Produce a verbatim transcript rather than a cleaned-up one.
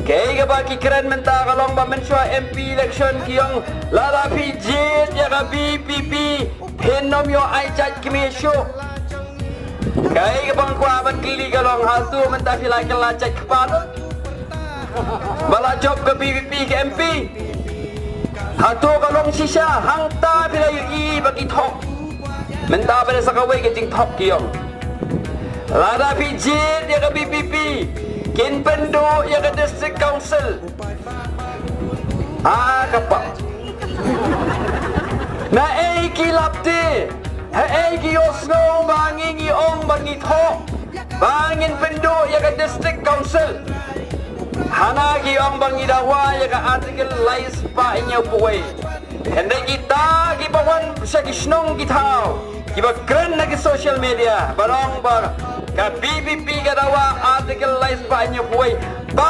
Kaei kaba ki kren mynta ka long ba mynshuwa M P election ki ong lada phi jied ïa ka V P P phin ym ïoh ai jait kmie shuh. Kaei kaba nga kwah ban kylli ka long hato mynta phi la kylla jait kpa lut ba la jop ka V P P ka M P? Hato ka long shisha hangta phi la ïohi ba ki thok? Mynta ba dei sa kawei ka jingthok ki ong lada phi jied ïa ka V P P kin pynduh ïa ka district council. Ah, ka pap. Na ei ki lap te? Ha ei ki ïohsngew ba ngi ngi ong ba ngi thok ba ngin pynduh ïa ka district council? Hana ki ong ba ngi dawa ïa ka article lai spah hynñiew phew wei. Hynrei kita kiba wan sha ki shnong ki thaw kiba kren na ki social media ba ong ba ka V P P ka dawa article lai spah hynñiew phew wei. Ba